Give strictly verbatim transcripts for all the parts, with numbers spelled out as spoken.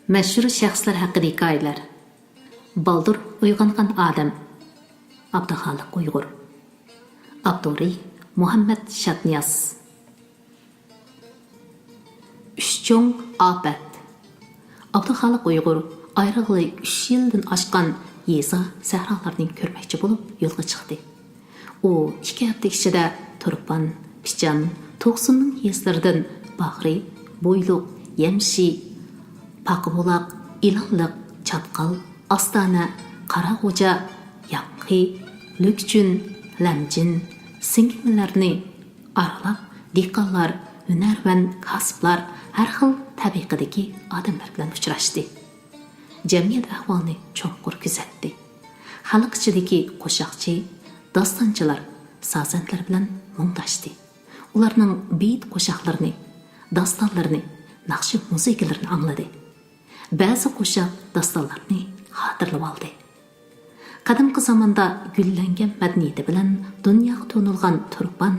مەشھۇر شەخسلەر ھەققىدە ھېكايىلەر. بالدۇر ئويغانغان ئادەم. ئابدۇخالىق ئۇيغۇر. ئاپتورى مۇھەممەد شادنىياز. ئۈچ چوڭ ئاپەت. ئابدۇخالىق ئۇيغۇر ئايرىلغىلى ئۈچ يىلدىن ئاشقان يېزا، سەھرالارنى كۆرمەكچى بولۇپ يولغا چىقتى. ئۇ ئىككى ھەپتە ئىچىدە تۇرپان، پىچان، توقسۇننىڭ يېزىلىرىدىن باغرى، بويلۇق، يەمشى، پاقىبۇلاق، ئىلانلىق، چاتقال، ئاستانە، قاراغوجا، ياڭخې، لۈكچۈن، لەمجىن، سىڭگىملەرنى ئارىلاپ، دېھقانلار، ھۈنەرۋەن، كاسىپلار، ھەر خىل تەبىقىدىكى ئادەملەر بىلەن ئۇچراشتى. جەمئىيەت ئەھۋالىنى چوڭقۇر كۆزەتتى. خەلق ئىچىدىكى قوشاقچى، داستانچىلار، سازەندىلەر بىلەن مۇڭداشتى. ئۇلارنىڭ بېيىت قوشاقلىرىنى، داستانلىرىنى، ناخشا مۇزىكىلىرىنى ئاڭلىدى. بەزى قوشاق داستانلارنى خاتىرىلىۋالدى. قەدىمكى زاماندا گۈللەنگەن مەدەنىيىتى بىلەن دۇنياغا تونۇلغان تۇرپان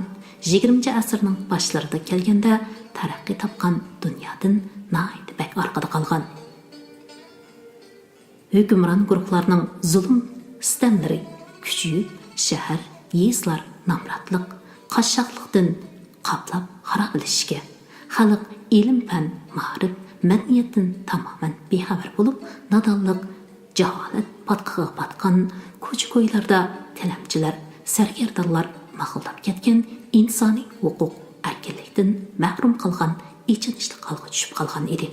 يىگىرمىنچى ئەسىرنىڭ باشلىرىدا كەلگەندە تەرەققىي تاپقان دۇنيادىن ناھايىتى بەك ئارقىدا قالغان. ھۆكۈمران گۇرۇھلارنىڭ زۇلۇم سىتەملىرى كۈچىيىپ، شەھەر، يېزىلار نامراتلىق، قاششاقلىقتىن قاپلاپ خارابلىشىشكە، خەلق ئىلىم-پەن، مائارىپ، مەدەنىيەتتىن تامامەن بىخەۋەر بولۇپ، نادانلىق، جاھالەت پاتقىقىغا پاتقان، كوچا-كويلاردا تىلەمچىلەر، سەرگەردانلار ماغىلداپ كەتكەن، ئىنسانىي ھوقۇق، ئەركىنلىكتىن مەھرۇم قالغان ئېچىنىشلىق ھالغا چۈشۈپ قالغان ئىدى.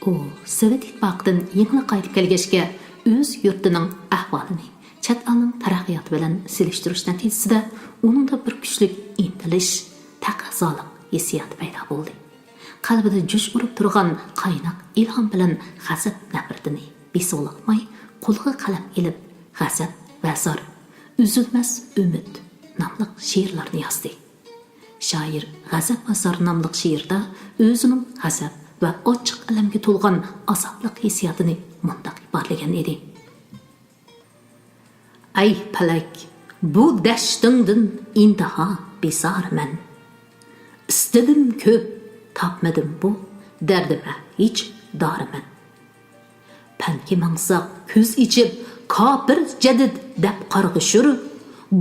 ئۇ سوۋېت ئىتتىپاقىدىن يېڭىلا قايتىپ كەلگەچكە، ئۆز يۇرتىنىڭ ئەھۋالىنى، چەت ئەلنىڭ تەرەققىياتى بىلەن سېلىشتۇرۇش نەتىجىسىدە ئۇنىڭدا بىر كۈچلۈك ئىنتىلىش، تەقەززالىق ھېسسىياتى پەيدا بولدى. قەلبىدە جۇش ئۇرۇپ تۇرغان قايناق ئىلھام بىلەن غەزەپ نەپرىتىنى بېسىۋالالماي، قولىغا قەلەم ئېلىپ، غەزەپ ۋە زار، ئۈزۈلمەس ئۈمىد ناملىق شېئىرلارنى يازدى. شائىر غەزەپ ۋە زار ناملىق شېئىردا ئۆزىنىڭ غەزەپ ۋە ئاچچىق ئەلەمگە تولغان ئازابلىق ھېسسىياتىنى مۇنداق ئىپادىلىگەن ئىدى: ئەي پەلەك، بۇ دەشتىڭدىن ئىنتىھا بىزارمەن. ئىستىدىم كۆپ، تاپمىدىم بۇ دەردىمە ھېچ دارىمەن. پەنگە ماڭساق كۆز ئېچىپ، كاپىر جەدىد دەپ قارغىشۇر،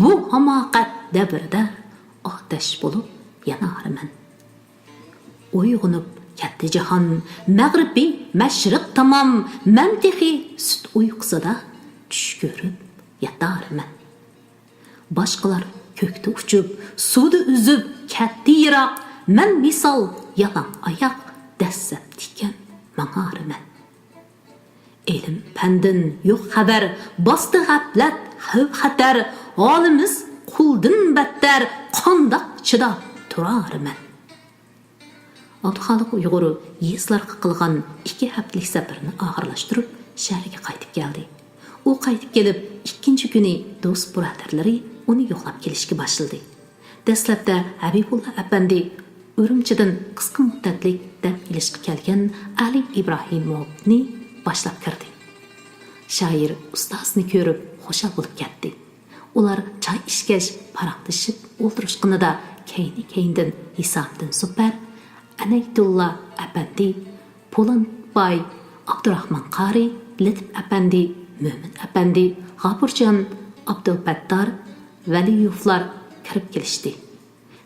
بۇ ھاماقەت دەۋرىدە ئاتەش بولۇپ يانارمەن. ئويغىنىپ كەتتى جاھان، مەغرىبى مەشرىق تامام، مەن تېخى سۈت ئۇيقۇسىدا چۈش كۆرۈپ ياتارمەن. باشقىلار كۆكتە ئۇچۇپ، سۇدا ئۈزۈپ كەتتى يىراق، مەن مىسال يالاڭ ئاياق دەسسەپ تىكەن ماڭارمەن. ئىلىم-پەندىن يوق خەۋەر، باستى غەپلەت، خەۋپ-خەتەر، ھالىمىز قۇلدىن بەتتەر، قانداق چىداپ تۇرارمەن؟ ئابدۇخالىق ئۇيغۇر يېزىلارغا قىلغان ئىككى ھەپتىلىك سەپىرىنى ئاخىرلاشتۇرۇپ، شەھەرگە قايتىپ كەلدى. ئۇ قايتىپ كېلىپ، ئىككىنچى كۈنى دوست-بۇرادەرلىرى ئۇنى يوقلاپ كېلىشكە باشلىدى. دەسلەپتە ھەبىبۇللا ئەپەندى ئۈرۈمچىدىن قىسقا مۇددەتلىك دەم ئېلىشقا كەلگەن ئەلى ئىبراھىموۋنى باشلاپ كىردى. شائىر ئۇستازىنى كۆرۈپ خۇشال بولۇپ كەتتى. ئۇلار چاي ئىچكەچ پاراڭلىشىپ ئولتۇرۇشقىنىدا، كەينى-كەينىدىن ھېسامىدىن زۇبەر، ئەنەيتۇللا ئەپەندى، پولانباي، ئابدۇراخمان قارى، لېتىپ ئەپەندى، مۆمىن ئەپەندى، غاپۇرجان، ئابدۇپەتتار، ۋەلىيوفلار كىرىپ كېلىشتى.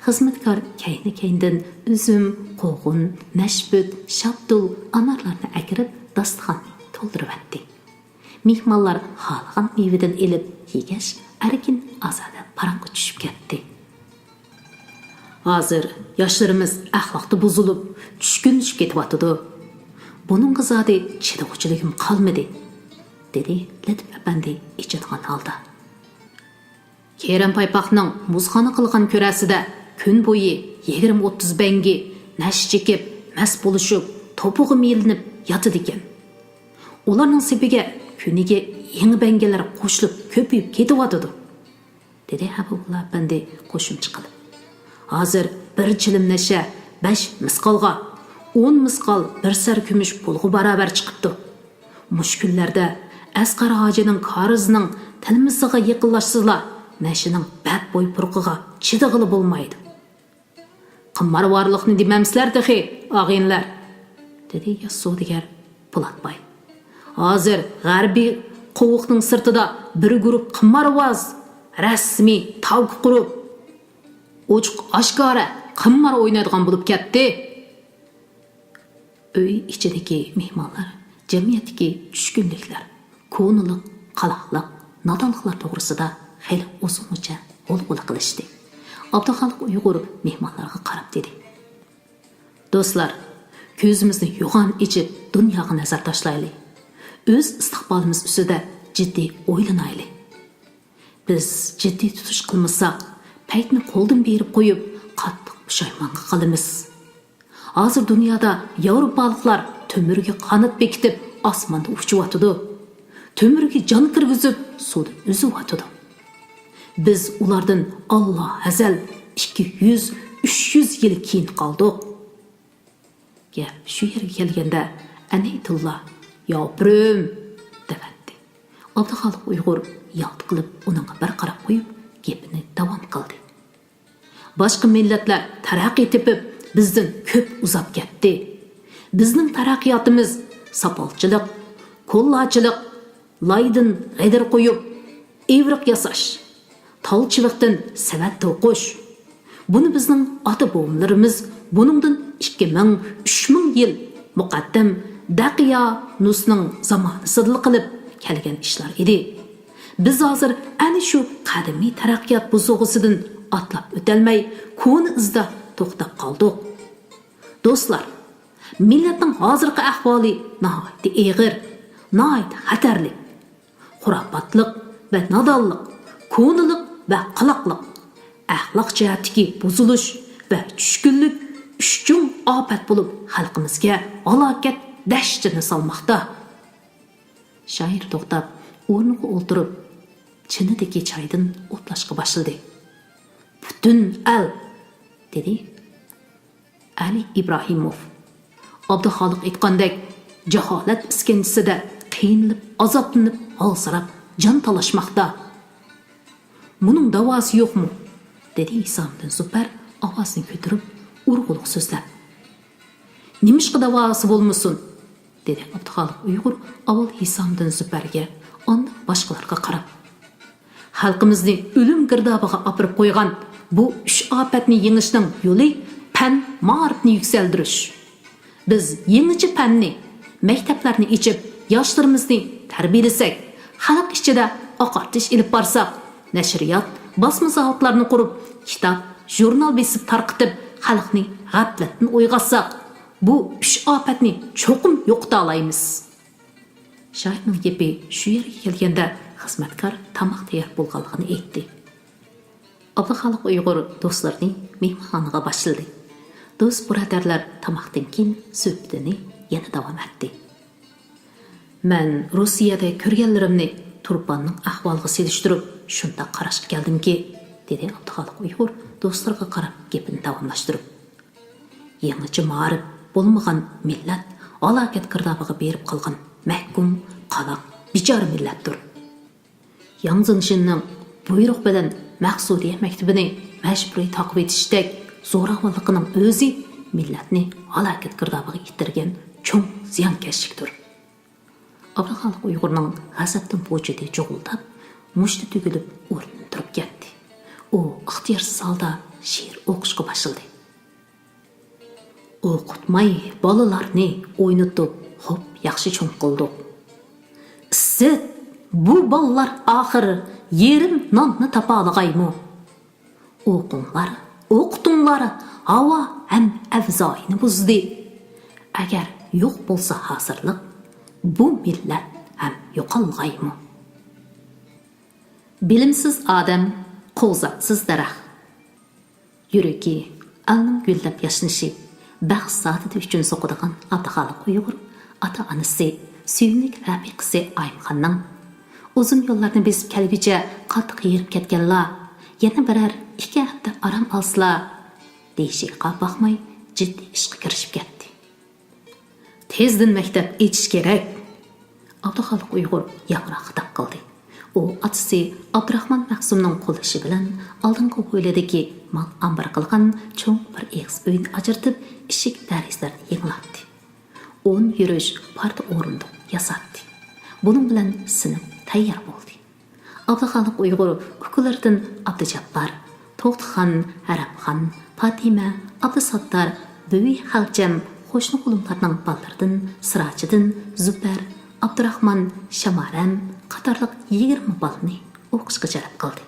خىزمەتكار كەينى-كەينىدىن ئۈزۈم، قوغۇن، نەشپۈت، شاپتۇل، ئانارلارنى ئەكىرىپ، داستىخاننى تولدۇرۇۋەتتى. مېھمانلار خالىغان مېۋىدىن ئېلىپ يېگەچ، ئەركىن-ئازادە پاراڭغا چۈشۈپ كەتتى. ھازىر ياشلىرىمىز ئەخلاقتا بۇزۇلۇپ، چۈشكۈنلىشىپ كېتىۋاتىدۇ. بۇنىڭغا زادى چىدىغۇچىلىكىم قالمىدى، دېدى لەتىپ ئەپەندى ئېچىنغان ھالدا. كېرەم پايپاقنىڭ مۇزخانا قىلغان كۆرەسىدە كۈن بويى يىگىرمە ئوتتۇز بەڭگى نەشە چېكىپ، مەست بولۇشۇپ، توپىغا مىيلىنىپ ياتىدىكەن. ئۇلارنىڭ سېپىگە كۈنىگە يېڭى بەڭگىلەر قوشۇلۇپ كۆپىيىپ كېتىۋاتىدۇ، دېدى ھەبىبۇللا ئەپەندى قوشۇمچە قىلىپ. ھازىر بىر چىلىم نەشە بەش مىسقالغا، ئون مىسقال بىر سەر كۈمۈش پۇلغا باراۋەر چىقىپتۇ. مۇشۇ كۈنلەردە ئەسقەر ھاجىنىڭ كارىزىنىڭ تىلىمىسىغا يېقىنلاشسىلا، نەشىنىڭ بەتبۇي پۇرىقىغا چىدىغىلى بولمايدۇ. قىمارۋارلىقنى دېمەمسىلەر تېخى، ئاغىنىلەر، دېدى ياش سودىگەر. پولاتباي: ھازىر غەربىي قوۋۇقنىڭ سىرتىدا بىر گۇرۇپ قىمارۋاز رەسمىي تاۋكا قۇرۇپ، ئوچۇق ئاشكارا قىمار ئوينايدىغان بولۇپ كەتتى. ئۆي ئىچىدىكى مېھمانلار جەمئىيەتتىكى چۈشكۈنلۈكلەر، كونىلىق، قالاقلىق، نادانلىقلار توغرىسىدا خېلى ئۇزۇنغىچە غۇلغۇلا قىلىشتى. ئابدۇخالىق ئۇيغۇر مېھمانلارغا قاراپ دېدى: دوستلار، كۆزىمىزنى يوغان ئېچىپ دۇنياغا نەزەر تاشلايلى. ئۆز ئىستىقبالىمىز ئۈستىدە جىددىي ئويلىنايلى. بىز جىددىي تۇتۇش قىلمىساق، پەيتنى قولدىن بېرىپ قويۇپ، قاتتىق پۇشايمانغا قالىمىز. ھازىر دۇنيادا ياۋروپالىقلار تۆمۈرگە قانات بېكىتىپ، ئاسماندا ئۇچۇۋاتىدۇ. تۆمۈرگە جان كىرگۈزۈپ، سۇدا ئۈزۈۋاتىدۇ. بىز ئۇلاردىن ئاللا ھەزەل ئىككى يۈز، ئۈچ يۈز يىل كېيىن قالدۇق. گەپ شۇ يەرگە كەلگەندە، ئەنەيتۇللا: ياپىرىم! دەۋەتتى. ئابدۇخالىق ئۇيغۇر يالت قىلىپ ئۇنىڭغا بىر قاراپ قويۇپ، گېپىنى داۋام قىلدى. باشقا مىللەتلەر تەرەققىي تېپىپ، بىزدىن كۆپ ئۇزاپ كەتتى. بىزنىڭ تەرەققىياتىمىز ساپالچىلىق، كوللاچىلىق، لايدىن غەدىر قويۇپ، ئىۋرىق ياساش، تال چىۋىقتىن سېۋەت توقۇش. بۇنى بىزنىڭ ئاتا-بوۋىلىرىمىز بۇنىڭدىن ئىككى مىڭ، ئۈچ مىڭ يىل مۇقەددەم دەقىيانۇسنىڭ زامانىسىدىلا قىلىپ كەلگەن ئىشلار ئىدى. بىز ھازىر ئەنە شۇ قەدىمىي تەرەققىيات بوسۇغىسىدىن ئاتلاپ ئۆتەلمەي، كونا ئىزدا توختاپ قالدۇق. دوستلار، مىللەتنىڭ ھازىرقى ئەھۋالى ناھايىتى ئېغىر، ناھايىتى خەتەرلىك. خۇراپاتلىق ۋە نادانلىق، كونىلىق ۋە قالاقلىق، ئەخلاق جەھەتتىكى بۇزۇلۇش ۋە چۈشكۈنلۈك ئۈچ چوڭ ئاپەت بولۇپ، خەلقىمىزگە ھالاكەت دەھشىتىنى سالماقتا. شائىر توختاپ، ئورنىغا ئولتۇرۇپ، چىنىدىكى چايدىن ئوتلاشقا باشلىدى. پۈتۈن ئەل! دېدى ئەلى ئىبراھىموف. ئابدۇخالىق ئېيتقاندەك، جاھالەت ئىسكەنجىسىدە قىينىلىپ، ئازابلىنىپ، ھالسىراپ، جان تالاشماقتا. مۇنىڭ داۋاسى يوقمۇ؟ دېدى ھېسامىدىن زۇپەر ئاۋازىنى كۆتۈرۈپ، ئۇرغۇلۇق سۆزلەپ. نېمىشقا داۋاسى بولمىسۇن؟ دېدى ئابدۇخالىق ئۇيغۇر ئاۋۋال ھېسامىدىن زۇپەرگە، ئاندىن باشقىلارغا قاراپ. خەلقىمىزنى ئۆلۈم گىردابىغا ئاپىرىپ قويغان بۇ ئۈچ ئاپەتنى يېڭىشنىڭ يولى پەن، مائارىپنى يۈكسەلدۈرۈش. بىز يېڭىچە پەننى، مەكتەپلەرنى ئېچىپ، ياشلىرىمىزنى تەربىيەلىسەك، خەلق ئىچىدە ئاقارتىش ئېلىپ بارساق، نەشرىيات، باسما زاۋۇتلارنى قۇرۇپ، كىتاب، ژۇرنال بېسىپ تارقىتىپ، خەلقنى غەپلەتتىن ئويغاتساق، بۇ ئۈچ ئاپەتنى چوقۇم يوقىتالايمىز. شائىرنىڭ گېپى شۇ يەرگە كەلگەندە، خىزمەتكار تاماق تەييار بولغانلىقىنى ئېيتتى. ئابدۇخالىق ئۇيغۇر دوستلىرىنى مېھمانخانىغا باشلىدى. دوست بۇرادەرلەر تاماقتىن كېيىن سۆھبىتىنى يەنە داۋام ئەتتى. مەن روسىيەدە كۆرگەنلىرىمنى تۇرپاننىڭ ئەھۋالىغا سېلىشتۇرۇپ، شۇنداق قاراشقا كەلدىمكى، دېدى ئابدۇخالىق ئۇيغۇر دوستلىرىغا قاراپ گېپىنى داۋاملاشتۇرۇپ. يېڭىچە مائارىپ بولمىغان مىللەت ھالاكەت گىردابىغا بېرىپ قالغان مەھكۇم، قالاق، بىچارە مىللەتتۇر. ياڭ زېڭشىننىڭ بۇيرۇق بىلەن مەقسۇدىيە مەكتىپىنى مەجبۇرىي تاقىۋېتىشتەك زوراۋانلىقىنىڭ ئۆزى مىللەتنى ھالاكەت گىردابىغا ئىتتەرگەن چوڭ زىيانكەشلىكتۇر. ئابدۇخالىق ئۇيغۇرنىڭ غەزەپتىن ۋۇجۇدى جۇغۇلداپ، مۇشتى تۈگۈلۈپ ئورنىدىن تۇرۇپ كەتتى. ئۇ ئىختىيارسىز ھالدا شېئىر ئوقۇشقا باشلىدى. ئوقۇتماي بالىلارنى ئوينىتىپ، خوپ ياخشى چوڭ قىلدۇق. ئىسسىت، بۇ بالىلار ئاخىر يېرىم ناننى تاپالىغايمۇ؟ ئوقۇڭلار، ئوقۇتۇڭلار، ھاۋا ھەم ئەۋزاينى بۇزدى. ئەگەر يوق بولسا ھازىرلىق، بۇ مىللەت ھەم يوقالغايمۇ؟ بىلىمسىز ئادەم، قوۋزاقسىز دەرەخ. يۈرىكى ئەلنىڭ گۈللەپ ياشنىشى، بەخت سائادىتى ئۈچۈن سوقىدىغان ئابدۇخالىق ئۇيغۇر ئاتا-ئانىسى، سۆيۈملۈك رەپىقىسى ئايىمخاننىڭ، ئۇزۇن يوللارنى بېسىپ كەلگۈچە قاتتىق ھېرىپ كەتكەنلا، يەنە بىرەر ئىككى ھەپتە ئارام ئالسىلا، دېيىشىگە باقماي، جىددىي ئىشقا كىرىشىپ كەتتى. تېزدىن مەكتەپ ئېچىش كېرەك! ئابدۇخالىق ئۇيغۇر ياڭراق خىتاب قىلدى. ئۇ ئاتىسى ئابدۇراخمان مەخسۇمنىڭ قوللىشى بىلەن ئالدىنقى ھويلىدىكى مال ئامبىرى قىلغان چوڭ بىر ئېغىز ئۆينى ئاجرىتىپ، ئىشىك دېرىزىلەرنى يېڭىلاتتى. ئون يۈرۈش پارتا ئورۇندۇق ياساتتى. بۇنىڭ بىلەن سىنىپ تەييار بولدى. ئابدۇخالىق ئۇيغۇر ئۇكىلىرىدىن ئابدۇجاپپار، توختىخان، ھەرەمخان، پاتىمە، ئابدۇساتتار، بۈۋى خەلچەم، قوشنا غۇلاملارنىڭ بالىلىرىدىن سىراجىدىن، زۇبەر، ئابدۇراخمان، شامارەم قاتارلىق يىگىرمە بالىنى ئوقۇشقا جەلپ قىلدى.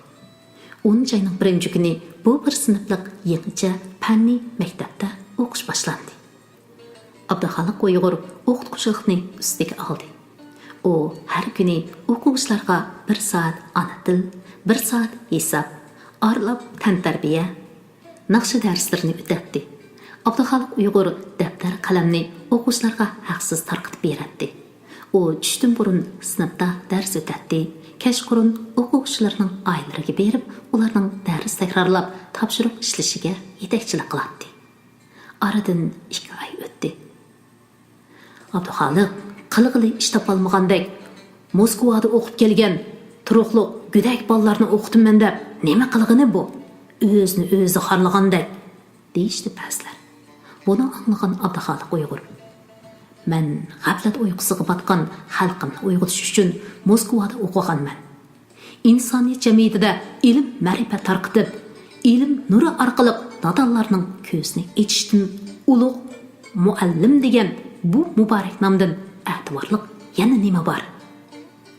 ئون ئاينىڭ بىرىنچى كۈنى بۇ بىر سىنىپلىق يېڭىچە پەننىي مەكتەپتە ئوقۇش باشلاندى. ئابدۇخالىق ئۇيغۇر ئوقۇتقۇچىلىقنى ئۈستىگە ئالدى. ئۇ ھەر كۈنى ئوقۇغۇچىلارغا بىر سائەت ئانا تىل، بىر سائەت ھېساب، ئارىلاپ تەنتەربىيە، ناخشا دەرسلىرىنى ئۆتەتتى. ئابدۇخالىق ئۇيغۇر دەپتەر قەلەمنى ئوقۇغۇچىلارغا ھەقسىز تارقىتىپ بېرەتتى. ئۇ چۈشتىن بۇرۇن سىنىپتا دەرس ئۆتەتتى، كەچقۇرۇن ئوقۇغۇچىلارنىڭ ئائىلىلىرىگە بېرىپ، ئۇلارنىڭ دەرس تەكرارلاپ، تاپشۇرۇق ئىشلىشىگە يېتەكچىلىك قىلاتتى. ئارىدىن ئىككى ئاي ئۆتتى. ئابدۇخالىق قىلغىلى ئىش تاپالمىغاندەك، «موسكۋادا ئوقۇپ كەلگەن تۇرۇقلۇق گۆدەك بالىلارنى ئوقۇتىمەن دەپ نېمە قىلغىنى بۇ؟ ئۆزىنى ئۆزى خارلىغاندەك» دېيىشتى بەزىلەر. بۇنى ئاڭلىغان ئابدۇخالىق ئۇيغۇر، «مەن غەپلەت ئۇيقۇسىغا پاتقان خەلقىمنى ئويغىتىش ئۈچۈن موسكۋادا ئوقۇغانمەن. ئىنسانىيەت جەمئىيىتىدە ئىلىم-مەرىپەت تارقىتىپ، ئىلىم نۇرى ئارقىلىق نادانلارنىڭ كۆزىنى ئېچىشتىن ئۇلۇغ مۇئەللىم دېگەن بۇ مۇبارەك نامدىن ئەتىۋارلىق يەنە نېمە بار؟»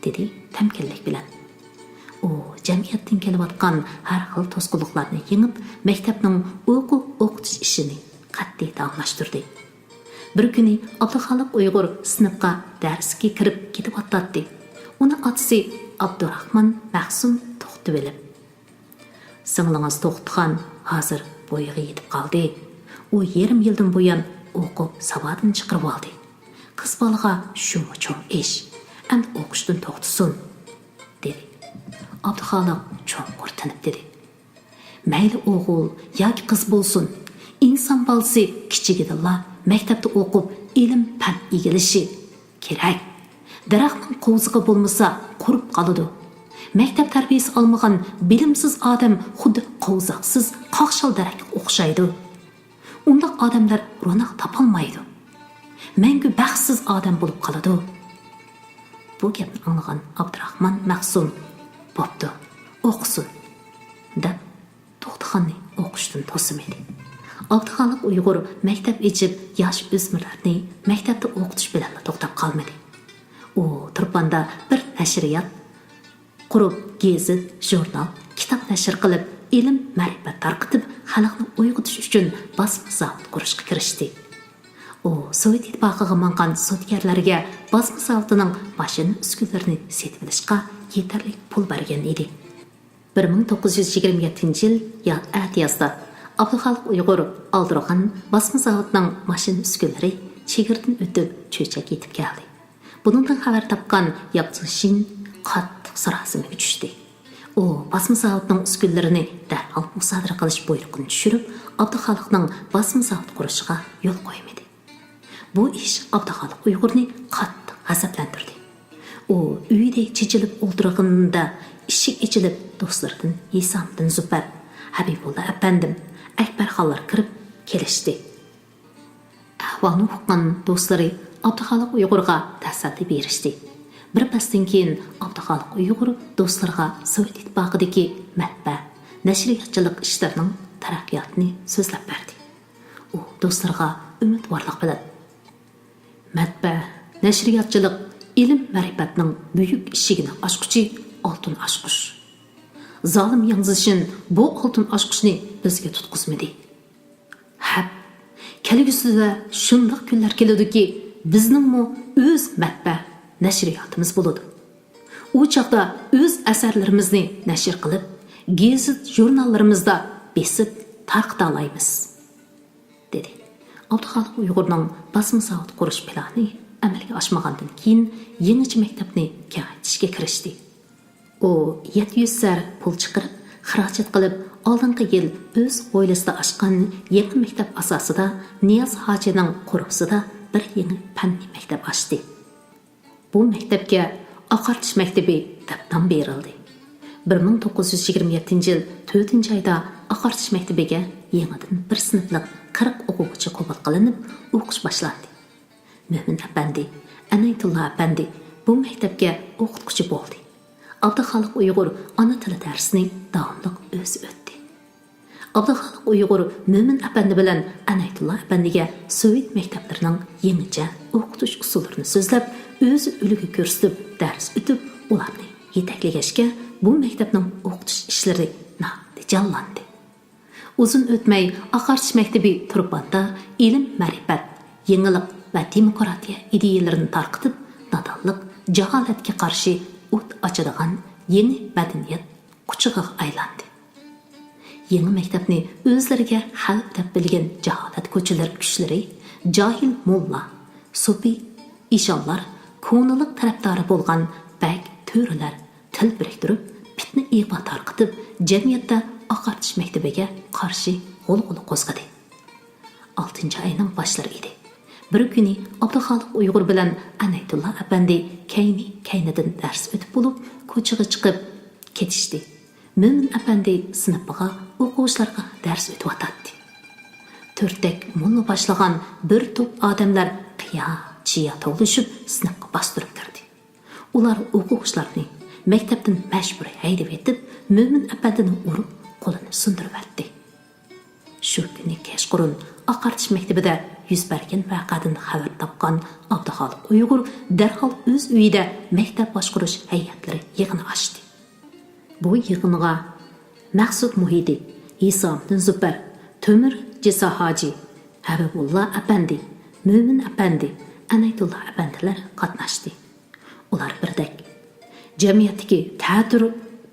دېدى تەمكىنلىك بىلەن. ئۇ جەمئىيەتتىن كېلىۋاتقان ھەر خىل توسقۇنلۇقلارنى يېڭىپ، مەكتەپنىڭ ئوقۇ-ئوقۇتۇش ئىشىنى قەتئىي داۋاملاشتۇردى. بىر كۈنى ئابدۇخالىق ئۇيغۇر سىنىپقا دەرسكە كىرىپ كېتىۋاتاتتى. ئۇنى ئاتىسى ئابدۇراخمان مەخسۇم توختىتىۋېلىپ، «سىڭلىڭىز توختىخان ھازىر بويىغا يېتىپ قالدى. ئۇ يېرىم يىلدىن بۇيان ئوقۇپ ساۋادىنى چىقىرىۋالدى. قىز بالىغا شۇمۇ چوڭ ئىش. ئەمدى ئوقۇشتىن توختىسۇن» دېدى. ئابدۇخالىق چوڭقۇر تىنىپ دېدى، «مەيلى ئوغۇل ياكى قىز بولسۇن، ئىنسان بالىسى كىچىكىدىنلا مەكتەپتە ئوقۇپ، ئىلىم-پەن ئىگىلىشى كېرەك. دەرەخنىڭ قوۋزىقى بولمىسا، قۇرۇپ قالىدۇ. مەكتەپ تەربىيەسى ئالمىغان بىلىمسىز ئادەم خۇددى قوۋزاقسىز قاقشال دەرەخكە ئوخشايدۇ. ئۇنداق ئادەملەر روناق تاپالمايدۇ. مەڭگۈ بەختسىز ئادەم بولۇپ قالىدۇ.» بۇ گەپنى ئاڭلىغان ئابدۇراخمان مەخسۇم، «بوپتۇ، ئوقۇسۇن» دەپ، توختىخاننى ئوقۇشتىن توسىمىدى. ئابدۇخالىق ئۇيغۇر مەكتەپ ئېچىپ، ياش ئۆسمۈرلەرنى مەكتەپتە ئوقۇتۇش بىلەنلا توختاپ قالمىدى. ئۇ تۇرپاندا بىر نەشرىيات قۇرۇپ، گېزىت، ژۇرنال، كىتاب نەشر قىلىپ، ئىلىم-مەرىپەت تارقىتىپ، خەلقنى ئويغىتىش ئۈچۈن باسما زاۋۇت قۇرۇشقا كىرىشتى. ئۇ سوۋېت ئىتتىپاقىغا ماڭغان سودىگەرلەرگە باسما زاۋۇتىنىڭ ماشىنا ئۈسكۈنىلىرىنى سېتىۋېلىشقا يېتەرلىك پۇل بەرگەن ئىدى. بىر مىڭ توققۇز يۈز يىگىرمە يەتتىنچى يىل يا-، ئەتىيازدا ئابدۇخالىق ئۇيغۇر ئالدۇرغان باسما زاۋۇتنىڭ ماشىنا ئۈسكۈنىلىرى چېگرىدىن ئۆتۈپ، چۆچەككە يېتىپ كەلدى. بۇنىڭدىن خەۋەر تاپقان ياپزىڭشىن قاتتىق ساراسىمىگە چۈشتى. ئۇ باسما زاۋۇتنىڭ ئۈسكۈنىلىرىنى دەرھال مۇسادىرە قىلىش بۇيرۇقىنى چۈشۈرۈپ، ئابدۇخالىقنىڭ باسما زاۋۇت قۇرۇشىغا يول قويمىدى. بۇ ئىش ئابدۇخالىق ئۇيغۇرنى قاتتىق غەزەپلەندۈردى. ئۇ ئۆيىدە چېچىلىپ ئولتۇرغىنىدا ئىشىك ئېچىلىپ، دوستلىرىدىن ھېسامىدىن زۇبەر، ھەبىبۇللا ئەپەندىم، ئەكبەرخانلار كىرىپ كېلىشتى. ئەھۋالنى ئۇققان دوستلىرى ئابدۇخالىق ئۇيغۇرغا تەسەللى بېرىشتى. بىر پەستىن كېيىن ئابدۇخالىق ئۇيغۇر دوستلىرىغا سوۋېت ئىتتىپاقىدىكى مەتبەئە، نەشرىياتچىلىق ئىشلىرىنىڭ تەرەققىياتىنى سۆزلەپ بەردى. ئۇ دوستلىرىغا ئۈمىدۋارلىق بىلەن، «مەتبەئە، نەشرىياتچىلىق ئىلىم-مەرىپەتنىڭ بۈيۈك ئىشىكىنى ئاچقۇچى ئالتۇن ئاچقۇچ. زالىم ياڭزىشىن بۇ ئالتۇن ئاچقۇچنى بىزگە تۇتقۇزمىدى. ھەپ، كەلگۈسىدە شۇنداق كۈنلەر كېلىدۇكى، بىزنىڭمۇ ئۆز مەتبەئە، نەشرىياتىمىز بولىدۇ. ئۇ چاغدا ئۆز ئەسەرلىرىمىزنى نەشر قىلىپ، گېزىت-ژۇرناللىرىمىزدا بېسىپ تارقىتالايمىز» دېدى. ئابدۇخالىق ئۇيغۇرنىڭ باسما زاۋۇت قۇرۇش پىلانى ئەمەلگە ئاشمىغاندىن كېيىن، يېڭىچە مەكتەپنى كېڭەيتىشكە كىرىشتى. ئۇ يەتتە يۈز سەر پۇل چىقىرىپ، خىراجەت قىلىپ، ئالدىنقى يىل ئۆز ھويلىسىدا ئاچقان يېڭى مەكتەپ ئاساسىدا نىياز ھاجىنىڭ قورپۇسىدا بىر يېڭى پەننىي مەكتەپ ئاچتى. بۇ مەكتەپكە ئاقارتىش مەكتىپى دەپ نام بېرىلدى. بىر مىڭ توققۇز يۈز يىگىرمە يەتتىنچى يىل تۆتىنچى ئايدا ئاقارتىش مەكتىپىگە يېڭىدىن بىر سىنىپلىق قىرىق ئوقۇغۇچى قوبۇل قىلىنىپ، ئوقۇش باشلاندى. مۆمىن ئەپەندى، ئەنەيتۇللا ئەپەندى بۇ مەكتەپكە ئوقۇتقۇچى بولدى. ئابدۇخالىق ئۇيغۇر ئانا تىلى دەرسىنى داۋاملىق ئۆزى ئۆتتى. ئابدۇخالىق ئۇيغۇر مۆمىن ئەپەندى بىلەن ئەنەيتۇللا ئەپەندىگە سوۋېت مەكتەپلىرىنىڭ يېڭىچە ئوقۇتۇش ئۇسۇللىرىنى سۆزلەپ، ئۆزى ئۈلگە كۆرسىتىپ دەرس ئۆتۈپ، ئۇلارنى يېتەكلىگەچكە، بۇ مەكتەپنىڭ ئوقۇتۇش ئىشلىرى ناھايىتى جانلاندى. ئۇزۇن ئۆتمەي ئاقارچىش مەكتىپى تۇرپاندا ئىلىم-مەرىپەت، يېڭىلىق ۋە دېموكراتىيە ئىدىيەلىرىنى تارقىتىپ، نادانلىق، جاھالەتكە قارشى ئوت ئاچىدىغان يېڭى مەدەنىيەت قۇچىقىغا ئايلاندى. يېڭى مەكتەپنى ئۆزلىرىگە خەۋپ دەپ بىلگەن جاھالەت كوچىلىرى كۈچلىرى، جاھىل موللا، سوپى ئىشانلار، كونىلىق تەرەپدارى بولغان بەگ، تۆرىلەر تىل بىرىكتۈرۈپ، پىتنە-ئىغۋا تارقىتىپ، جەمئىيەتتە ئاقارتىش مەكتىپىگە قارشى غۇلغۇلا قوزغىدى. ئالتىنچى ئاينىڭ باشلىرى ئىدى. بىر كۈنى ئابدۇخالىق ئۇيغۇر بىلەن ئەنەيتۇللا ئەپەندى كەينى-كەينىدىن دەرس ئۆتۈپ بولۇپ، كوچىغا چىقىپ كېتىشتى. مۆمىن ئەپەندى سىنىپىغا، ئوقۇغۇچىلارغا دەرس ئۆتۈۋاتاتتى. تۈرتەك موللا باشلىغان بىر توپ ئادەملەر قىيا-چىيا توۋلىشىپ سىنىپقا باستۇرۇپ كىردى. ئۇلار ئوقۇغۇچىلارنى مەكتەپتىن مەجبۇرىي ھەيدىۋېتىپ، مۆمىن ئەپەندىنى ئۇرۇپ، قولىنى سۇندۇرۇۋەتتى. شۇ كۈنى كەچقۇرۇن ئاقارتىش مەكتىپىدە يۈز بەرگەن ۋەقەدىن خەۋەر تاپقان ئابدۇخالىق ئۇيغۇر دەرھال ئۆز ئۆيىدە مەكتەپ باشقۇرۇش ھەيئەتلىرى يىغىنى ئاچتى. بۇ يىغىنغا مەخسۇت مۇھىدى، ھېسامىدىن زۇپەر، تۆمۈر جىسا ھاجى، ھەبىبۇللا ئەپەندى، مۆمىن ئەپەندى، ئەنەيتۇللا ئەپەندىلەر قاتناشتى. ئۇلار بىردەك، جەمئىيەتتىكى تەتۈر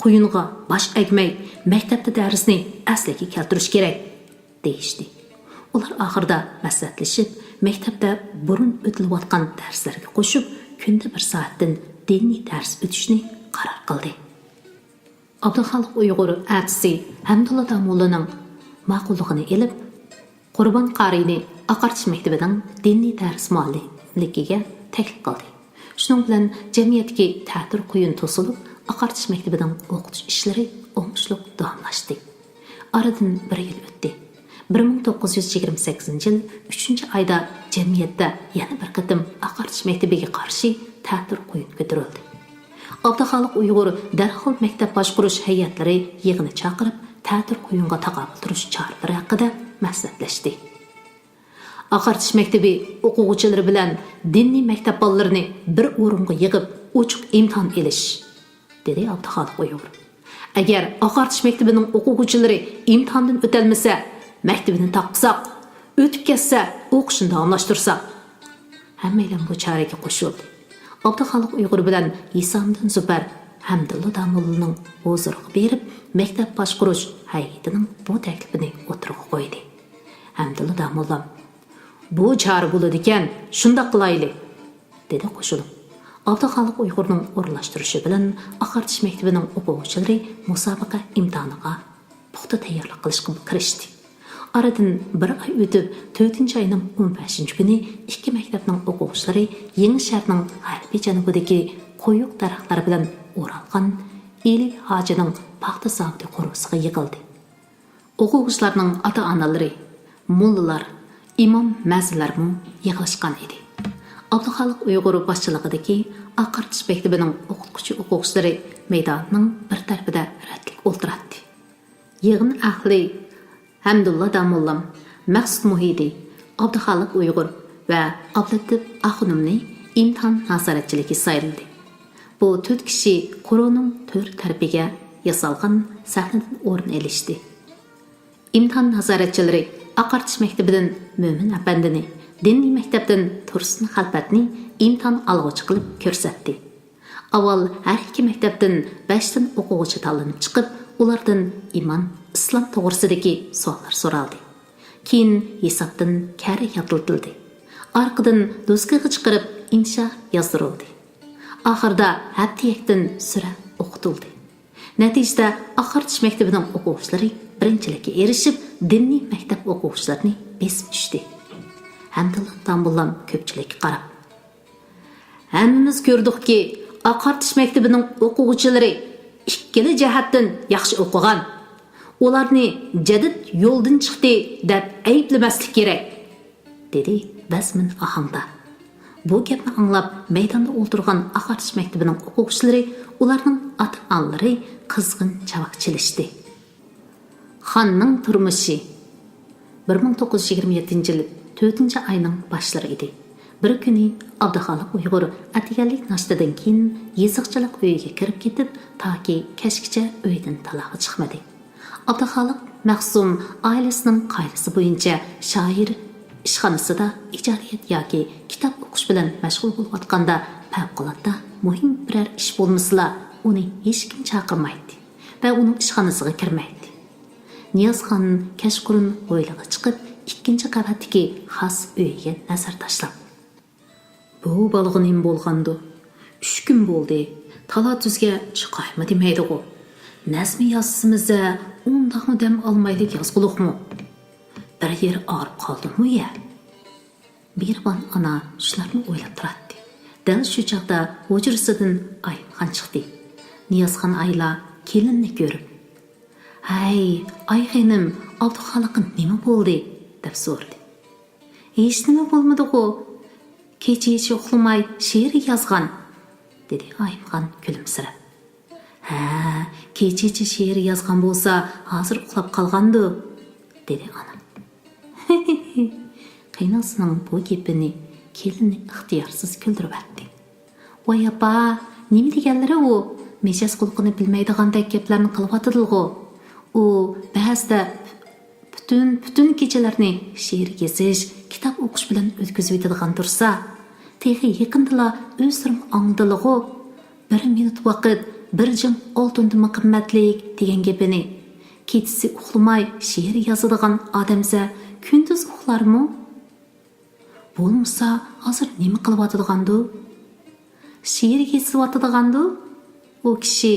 قۇيۇنغا باش ئەگمەي، مەكتەپتە دەرسنى ئەسلىگە كەلتۈرۈش كېرەك، دېيىشتى. ئۇلار ئاخىرىدا مەسلىھەتلىشىپ، مەكتەپتە بۇرۇن ئۆتۈلۈۋاتقان دەرسلەرگە قوشۇپ، كۈندە بىر سائەتتىن دىنىي دەرس ئۆتۈشنى قارار قىلدى. ئابدۇخالىق ئۇيغۇر ئەتىسى ھەمدۇللا داموللىنىڭ ماقۇللۇقىنى ئېلىپ، قۇربان قارىينى ئاقارتىش مەكتىپىنىڭ دىنىي دەرس مۇئەللىملىكىگە تەكلىپ قىلدى. شۇنىڭ بىلەن جەمئىيەتتىكى تەتۈر قۇيۇن توسۇلۇپ، ئاقارتىش مەكتىپىنىڭ ئوقۇتۇش ئىشلىرى ئوڭۇشلۇق داۋاملاشتى. ئارىدىن بىر يىل ئۆتتى. بىر مىڭ توققۇز يۈز يىگىرمە سەككىزىنچى يىل ئۈچىنچى ئايدا جەمئىيەتتە يەنە بىر قېتىم ئاقارتىش مەكتىپىگە قارشى تەتۈر قۇيۇن كۆتۈرۈلدى. ئابدۇخالىق ئۇيغۇر دەرھال مەكتەپ باشقۇرۇش ھەيئەتلىرى يىغىنى چاقىرىپ، تەتۈر قۇيۇنغا تاقابىل تۇرۇش چارىلىرى ھەققىدە مەسلىھەتلەشتى. ئاقارتىش مەكتىپى ئوقۇغۇچىلىرى بىلەن دىنىي مەكتەپ بالىلىرىنى بىر ئورۇنغا يىغىپ، ئوچۇق ئىمتىھان ئېلىش، دېدى ئابدۇخالىق ئۇيغۇر. ئەگەر ئاقارتىش مەكتىپىنىڭ ئوقۇغۇچىلىرى ئىمتىھاندىن ئۆتەلمىسە، مەكتىپىنى تاقىساق، ئۆتۈپ كەتسە، ئوقۇشىنى داۋاملاشتۇرساق. ھەممەيلەن بۇ چارىگە قوشۇلدى. ئابدۇخالىق ئۇيغۇر بىلەن ھېسامىدىن زۇبەر ھەمدۇللا داموللىنىڭ ھۇزۇرىغا بېرىپ، مەكتەپ باشقۇرۇش ھەيئىتىنىڭ بۇ تەكلىپىنى ئوتتۇرىغا قويدى. ھەمدۇللا داموللام، بۇ چارە بولىدىكەن، شۇنداق قىلايلى، دېدى قوشۇلۇپ. ئابدۇخالىق ئۇيغۇرنىڭ ئورۇنلاشتۇرۇشى بىلەن ئاقارتىش مەكتىپىنىڭ ئوقۇغۇچىلىرى مۇسابىقە ئىمتىھانىغا پۇختا تەييارلىق قىلىشقا كىرىشتى. ئارىدىن بىر ئاي ئۆتۈپ، تۆتىنچى ئاينىڭ ئون بەشىنچى كۈنى ئىككى مەكتەپنىڭ ئوقۇغۇچىلىرى يېڭى شەھەرنىڭ غەربىي جەنۇبىدىكى قويۇق دەرەخلەر بىلەن ئورالغان ئىلى ھاجىنىڭ پاختا زاۋۇتى قورۇسىغا يىغىلدى. ئوقۇغۇچىلارنىڭ ئاتا-ئانىلىرى، موللىلار، ئىمام مەزىنلەرمۇ يىغىلىشقان ئىدى. ئابدۇخالىق ئۇيغۇر باشچىلىقىدىكى ئاقارتىش مەكتىپىنىڭ ئوقۇتقۇچى-ئوقۇغۇچىلىرى مەيداننىڭ بىر تەرىپىدە رەتلىك ئولتۇراتتى. يىغىن ئەھلى ھەمدۇللا داموللام، مەخسۇت مۇھىدى، ئابدۇخالىق ئۇيغۇر ۋە ئابلىتىپ ئاخۇنۇمنى ئىمتىھان نازارەتچىلىكى سايلىدى. بۇ تۆت كىشى قورۇنىڭ تۆر تەرىپىگە ياسالغان سەھنىدىن ئورۇن ئېلىشتى. ئىمتىھان نازارەتچىلىرى ئاقارتىش مەكتىپىدىن مۆمىن ئەپەندىنى، دىنىي مەكتەپتىن تۇرسۇن خەلپەتنى ئىمتىھان ئالغۇچى قىلىپ كۆرسەتتى. ئاۋۋال ھەر ئىككى مەكتەپتىن بەشتىن ئوقۇغۇچى تاللىنىپ چىقىپ، ئۇلاردىن ئىمان، ئىسلام توغرىسىدىكى سوئاللار سورالدى. كېيىن ھېسابتىن كەرە ياتلىتىلدى. ئارقىدىن دوسكىغا چىقىرىپ ئىنشا يازدۇرۇلدى. ئاخىرىدا ھەپتىيەكتىن سۈرە ئوقۇتۇلدى. نەتىجىدە ئاقارتىش مەكتىپىنىڭ ئوقۇغۇچىلىرى بىرىنچىلىككە ئېرىشىپ، دىنىي مەكتەپ ئوقۇغۇچىلىرىنى بېسىپ چۈشتى. ھەمدۇللا داموللام كۆپچىلىككە قاراپ، ھەممىمىز كۆردۇقكى، ئاقارتىش مەكتىپىنىڭ ئوقۇغۇچىلىرى ئىككىلا جەھەتتىن ياخشى ئوقۇغان. ئۇلارنى جەدىد يولدىن چىقتى دەپ ئەيىبلىمەسلىك كېرەك، دېدى ۋەزمىن ئاھاڭدا. بۇ گەپنى ئاڭلاپ، مەيداندا ئولتۇرغان ئاق ئارچا مەكتىپىنىڭ ئوقۇغۇچىلىرى، ئۇلارنىڭ ئاتا-ئانىلىرى قىزغىن چاۋاك چېلىشتى. خاننىڭ تۇرمۇشى. بىر مىڭ توققۇز يۈز يىگىرمە يەتتىنچى يىل تۆتىنچى ئاينىڭ باشلىرى ئىدى. بىر كۈنى ئابدۇخالىق ئۇيغۇر ئەتىگەنلىك ناشتىدىن كېيىن يېزىقچىلىق ئۆيىگە كىرىپ كېتىپ، تاكى كەچكىچە ئۆيدىن تالاغا چىقمىدى. ئابدۇخالىق مەخسۇم ئائىلىسىنىڭ قائىدىسى بويىچە شائىر ئىشخانىسىدا ئىجادىيەت ياكى كىتاب ئوقۇش بىلەن مەشغۇل بولۇۋاتقاندا، پەۋقۇلئاددە مۇھىم بىرەر ئىش بولمىسىلا، ئۇنى ھېچكىم چاقىرمايتتى ۋە ئۇنىڭ ئىشخانىسىغا كىرمەيتتى. نىيازخان كەچقۇرۇن ھويلىغا چىقىپ، ئىككىنچى قەۋەتتىكى خاس ئۆيىگە نەزەر تاشلاپ، بۇ بالىغا نېمە بولغاندۇ؟ ئۈچ كۈن بولدى، تالا-تۈزگە چىقايمۇ دېمەيدىغۇ. نەزمە يازسىمىز-ە، ئۇنداقمۇ دەم ئالمايلى يازغۇلۇقمۇ؟ بىر يېرى ئاغرىپ قالدىمۇ يە؟ مېھرىبان ئانا شۇلارنى ئويلاپ تۇراتتى. دەل شۇ چاغدا ھۇجرىسىدىن ئايىمخان چىقتى. نىيازخان ئايلا كېلىننى كۆرۈپ، «ھەي، ئايخېنىم، ئابدۇخالىققا نېمە بولدى؟» دەپ سورىدى. «ھېچنېمە بولمىدىغۇ. كېچىچە ئۇخلىماي شېئىر يازغان»، دېدى ئايىمخان كۈلۈمسىرەپ. «ھە، كېچىچە شېئىر يازغان بولسا، ھازىر ئۇخلاپ قالغاندۇ؟» دېدى ئانا. قېيىنئانىسىنىڭ بۇ گېپىنى كېلىنى ئىختىيارسىز كۈلدۈرۈۋەتتى. «ۋاي ئاپا، نېمە دېگەنلىرى ئۇ؟ مىجەز-خۇلقىنى بىلمەيدىغاندەك گەپلەرنى قىلىۋاتىدىغۇ. ئۇ بەزىدە پۈتۈن، پۈتۈن كېچىلەرنى شېئىر يېزىش، كىتاب ئوقۇش بىلەن ئۆتكۈزۈۋېتىدىغان تۇرسا، تېخى يېقىندىلا ئۆزلىرىمۇ ئاڭلىدىلىغۇ. بىر مىنۇت ۋاقىت، بىر جىڭ ئالتۇندىنمۇ قىممەتلىك دېگەن گېپىنى. كېچىسى ئۇخلىماي شېئىر يازىدىغان ئادەمسە كۈندۈز ئۇخلارمۇ؟ بولمىسا، ھازىر نېمە قىلىۋاتىدىغاندۇ؟ شېئىر يېزىۋاتىدىغاندۇ؟ ئۇ كىشى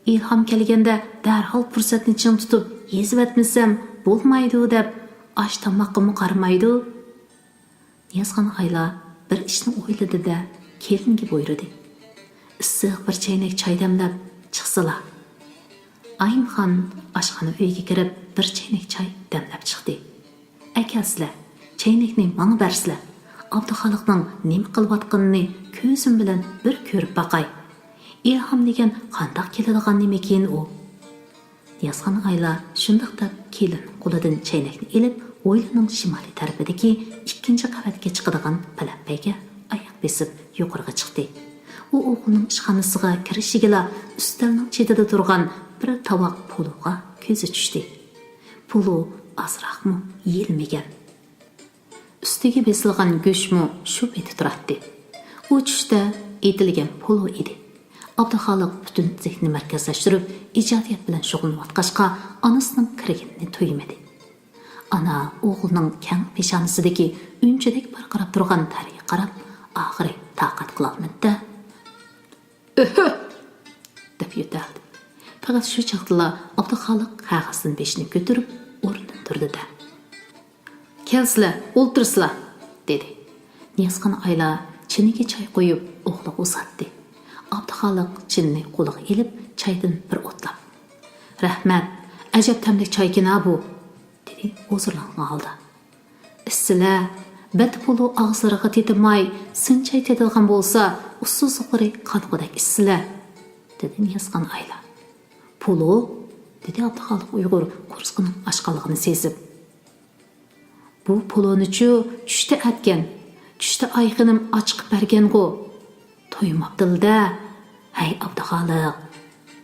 ئىلھام كەلگەندە دەرھال پۇرسەتنى چىڭ تۇتۇپ يېزىۋەتمىسەم بولمايدۇ دەپ، ئاش تاماققىمۇ قارىمايدۇ.» نىيازخان ئايلا بىر ئىشنى ئويلىدى-دە، كېلىنگە بۇيرۇدى، «ئىسسىق بىر چەينەك چاي دەملەپ چىقسىلا.» ئايىمخان ئاشخانا ئۆيگە كىرىپ، بىر چەينەك چاي دەملەپ چىقتى. «ئەكەلسىلە، چەينەكنى ماڭا بەرسىلە، ئابدۇخالىقنىڭ نېمە قىلىۋاتقىنىنى كۆزۈم بىلەن بىر كۆرۈپ باقاي. ئىلھام دېگەن قانداق كېلىدىغان نېمىكىن ئۇ؟» نىيازخان ئايلا شۇنداق دەپ كېلىن قولىدىن چەينەكنى ئېلىپ، ھويلىنىڭ شىمالىي تەرىپىدىكى ئىككىنچى قەۋەتكە چىقىدىغان پەلەمپەيگە ئاياق بېسىپ يۇقىرىغا چىقتى. ئۇ ئوغلىنىڭ ئىشخانىسىغا كىرىشىگىلا ئۈستەلنىڭ چېتىدە تۇرغان بىر تاۋاق پولۇغا كۆزى چۈشتى. پولۇ ئازراقمۇ يېيىلمىگەن. ئۈستىگە بېسىلغان گۆشمۇ شۇ پېتى تۇراتتى. ئۇ چۈشتە ئېتىلگەن پولۇ ئىدى. ئابدۇخالىق پۈتۈن زېھنىنى مەركەزلەشتۈرۈپ، ئىجادىيەت بىلەن شۇغۇللىنىۋاتقاچقا، ئانىسىنىڭ كىرگىنىنى تۇيمىدى. ئانا ئوغلىنىڭ كەڭ پېشانىسىدىكى ئۈنچىدەك پارقىراپ تۇرغان تەرگە قاراپ، ئاخىرى تاقەت قىلالمىدى-دە، «ئۆھۆ!» دەپ يۆتەلدى. پەقەت شۇ چاغدىلا ئابدۇخالىق قەغەزدىن بېشىنى كۆتۈرۈپ ئورنىدىن تۇردى-دە، «كەلسىلە، ئولتۇرسىلا!» دېدى. نىيازخان ئايلا چىنىگە چاي قۇيۇپ ئوغلىغا ئۇزاتتى. ئابدۇخالىق چىنىنى قولىغا ئېلىپ چايدىن بىر ئوتلاپ، «رەھمەت، ئەجەب تەملىك چايكىنا بۇ!» دېدى ھۇزۇرلانغان ھالدا. «ئىچسىلە، بەتتە پولۇ ئاغزىلىرىغا تېتىماي سىنچاي تېتىدىغان بولسا، ئۇسسۇزلۇقلىرى قانىغۇدەك ئىچسىلە!» دېدى نىيازخان ئايلا. «پولۇ؟» دېدى ئابدۇخالىق ئۇيغۇر قورسىقىنىڭ ئاچقانلىقىنى سېزىپ. «بۇ پولۇنىچۇ چۈشتە ئەتكەن، چۈشتە ئايخېنىم ئاچىقىپ بەرگەنغۇ.» تويماپتىلا-دە. ھەي، ئابدۇخالىق،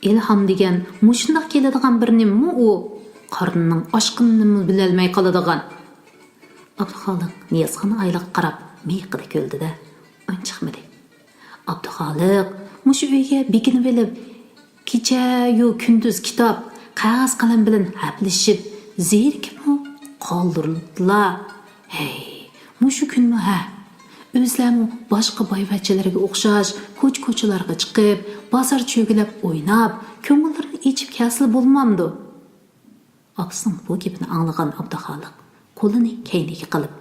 ئىلھام دېگەن مۇشۇنداق كېلىدىغان بىر نېمىمۇ ئۇ؟ قارنىنىڭ ئاچقىنىنىمۇ بىلەلمەي قالىدىغان. ئابدۇخالىق نىيازخان ئايلىققا قاراپ مىيىقىدە كۈلدى-دە، ئۈن چىقمىدى. ئابدۇخالىق، مۇشۇ ئۆيگە بېكىنىۋېلىپ، كېچە-يۇ كۈندۈز كىتاب، قەغەز قەلەم بىلەن ھەپىلىشىپ، زېرىكىپمۇ قالدۇرۇلۇپتىلا. ھەي، مۇشۇ كۈنمۇ ھە، ئۆزلەرمۇ باشقا بايۋەچچىلەرگە ئوخشاش كوچا-كوچىلارغا چىقىپ، بازار چۆگىلەپ ئويناپ، كۆڭۈللىرىنى ئېچىپ كەلسىلا بولمامدۇ؟ ئاپىسىنىڭ بۇ گېپىنى ئاڭلىغان ئابدۇخالىق قولىنى كەينىگە قىلىپ،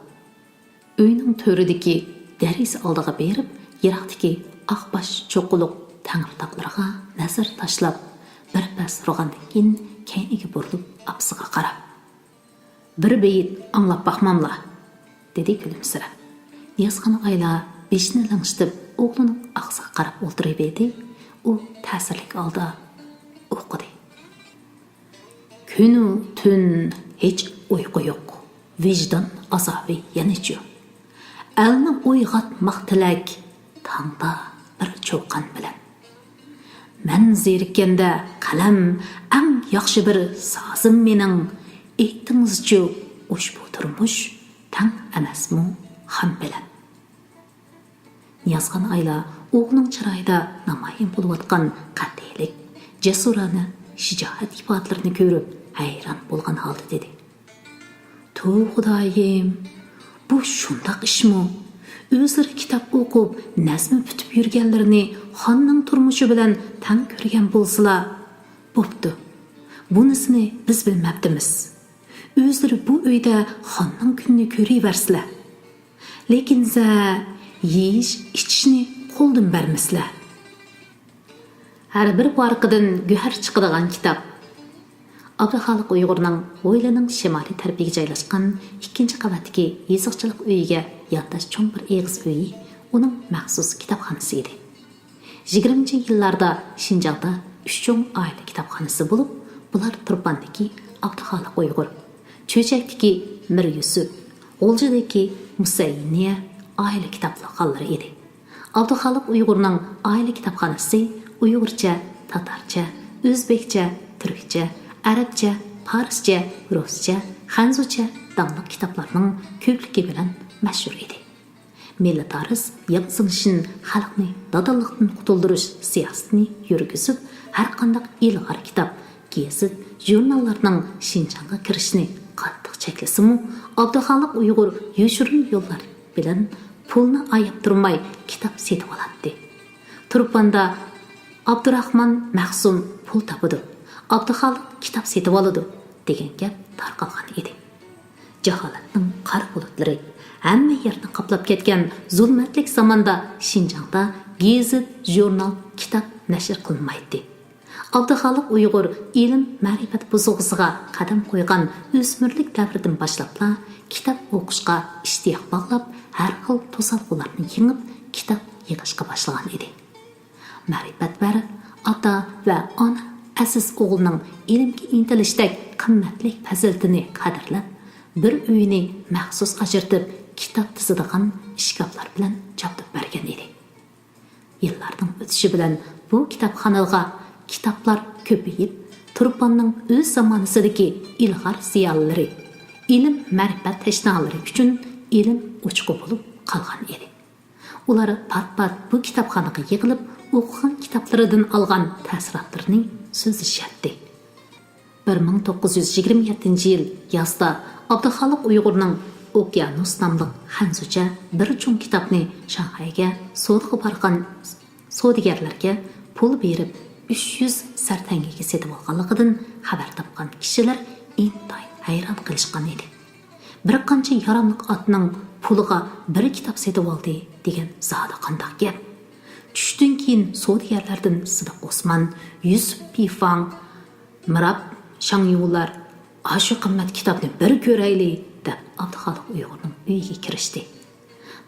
ئۆينىڭ تۆرىدىكى دېرىزە ئالدىغا بېرىپ، يىراقتىكى ئاق باش چوققىلىق تەڭرىتاغلىرىغا نەزەر تاشلاپ، بىر پەس تۇرغاندىن كېيىن كەينىگە بۇرۇلۇپ ئاپىسىغا قاراپ، «بىر بېيىت ئاڭلاپ باقماملا؟» دېدى كۈلۈمسىرەپ. نىيازخان ئايلا بېشىنى لىڭشىتىپ، ئوغلىنىڭ ئاغزىغا قاراپ ئولتۇرۇۋىدى. ئۇ تەسىرلىك ھالدا ئوقۇدى. كۈنۇ تۈن ھېچ ئۇيقۇ يوق، ۋىجدان ئازابى يەنىچۇ؟ ئەلنى ئويغاتماق تىلەك، تاڭدا بىر چۇقان بىلەن. مەن زېرىككەندە قەلەم ئەڭ ياخشى بىر سازىم مېنىڭ، ئېيتىڭىزچۇ، ئۇشبۇ تۇرمۇش تەڭ ئەمەسمۇ خان بىلەن؟ نىيازخان ئايلا ئوغلىنىڭ چىرايىدا نامايان بولۇۋاتقان قەتئىيلىك، جەسۇرانە شىجائەت ئىپادىلىرىنى كۆرۈپ ھەيران بولغان ھالدا دېدى: توۋا خۇدايىم، بۇ شۇنداق ئىشمۇ؟ ئۆزلىرى كىتاب ئوقۇپ، نەزمە پۈتۈپ يۈرگەنلىرىنى خاننىڭ تۇرمۇشى بىلەن تەڭ كۆرگەن بولسىلا بوپتۇ. بۇنىسىنى بىز بىلمەپتىمىز. ئۆزلىرى بۇ ئۆيدە خاننىڭ كۈنىنى كۆرۈۋەرسىلە. لېكىن زە يېيىش ئىچىشنى قولدىن بەرمىسىلە. ھەر بىر ۋارىقىدىن گۆھەر چىقىدىغان كىتاب. ئابدۇخالىق ئۇيغۇرنىڭ ھويلىنىڭ شىمالىي تەرىپىگە جايلاشقان ئىككىنچى قەۋەتتىكى يېزىقچىلىق ئۆيىگە يانداش چوڭ بىر ئېغىز ئۆيى ئۇنىڭ مەخسۇس كىتابخانىسى ئىدى. يىگىرمىنچى يىللاردا شىنجاڭدا ئۈچ چوڭ ئائىلە كىتابخانىسى بولۇپ، بۇلار تۇرپاندىكى ئابدۇخالىق ئۇيغۇر، چۆچەكتىكى مىر يۈسۈپ، غۇلجىدىكى مۇسەينىيە ئائىلە كىتابخانلىرى ئىدى. ئابدۇخالىق ئۇيغۇرنىڭ ئائىلە كىتابخانىسى ئۇيغۇرچە، تاتارچە، ئۆزبېكچە، تۈركچە، ئەرەبچە، پارسچە، رۇسچە، خەنزۇچە داڭلىق كىتابلارنىڭ كۆپلۈكى بىلەن مەشھۇر ئىدى. مىللىتارىس ياڭ زېڭشىن خەلقنى نادانلىقتىن قۇتۇلدۇرۇش سىياسىتىنى يۈرگۈزۈپ، ھەرقانداق ئىلغار كىتاب، گېزىت، ژۇرناللارنىڭ شىنجاڭغا كىرىشىنى قاتتىق چەكلىسىمۇ، ئابدۇخالىق ئۇيغۇر يوشۇرۇن يوللار بىلەن پۇلنى ئاياپ تۇرماي كىتاب سېتىۋالاتتى. تۇرپاندا «ئابدۇراخمان مەخسۇم پۇل تاپىدۇ، ئابدۇخالىق كىتاب سېتىۋالىدۇ» دېگەن گەپ تارقالغان ئىدى. جاھالەتنىڭ قارا بۇلۇتلىرى ھەممە يەرنى قاپلاپ كەتكەن زۇلمەتلىك زاماندا شىنجاڭدا گېزىت، ژۇرنال، كىتاب نەشر قىلىنمايتتى. ئابدۇخالىق ئۇيغۇر ئىلىم-مەرىپەت بۇزغىسىغا قەدەم قويغان ئۆسمۈرلۈك دەۋرىدىن باشلاپلا كىتاب ئوقۇشقا ئىشتىياق باغلاپ، ھەر خىل توسالغۇلارنى يېڭىپ، كىتاب يىغىشقا باشلىغان ئىدى. مەرىپەتپەرەس ئاتا ۋە ئانا ئەزىز ئوغلىنىڭ ئىلىمگە ئىنتىلىشتەك قىممەتلىك پەزىلىتىنى قەدىرلەپ، بىر ئۆينى مەخسۇس ئاجرىتىپ، كىتاب تىزىدىغان ئىشكاپلار بىلەن جابدۇق بەرگەن ئىدى. يىللارنىڭ ئۆتۈشى بىلەن بۇ كىتابخانىغا كىتابلار كۆپىيىپ، تۇرپاننىڭ ئۆز زامانىسىدىكى ئىلغار زىيالىيلىرى، ئىلىم-مەرىپەت تەشنالىرى ئۈچۈن ئىلىم ئوچۇقى بولۇپ قالغان ئىدى. ئۇلار پات-پات بۇ كىتابخانىغا يىغىلىپ، ئوقۇغان كىتابلىرىدىن ئالغان تەسىراتلىرىنى سۆزلىشەتتى. بىر مىڭ توققۇز يۈز يىگىرمە يەتتىنچى يىل يازدا ئابدۇخالىق ئۇيغۇرنىڭ «ئوكيانۇس» ناملىق خەنزۇچە بىر چوڭ كىتابنى شاڭخەيگە سودىغا بارغان سودىگەرلەرگە پۇل بېرىپ، ئۈچ يۈز سەر تەڭگىگە سېتىۋالغانلىقىدىن خەۋەر تاپقان كىشىلەر ئىنتايىن ھەيران قېلىشقان ئىدى. بىر قانچە ياراملىق ئاتنىڭ پۇلىغا بىر كىتاب سېتىۋالدى دېگەن زادى قانداق گەپ؟ چۈشتىن كېيىن سودىگەرلەردىن سىدىق ئوسمان، يۈسۈپ پىفاڭ، مىراب شاڭيۇلار «ئاشۇ قىممەت كىتابنى بىر كۆرەيلى» دەپ، ئابدۇخالىق ئۇيغۇرنىڭ ئۆيىگە كىرىشتى.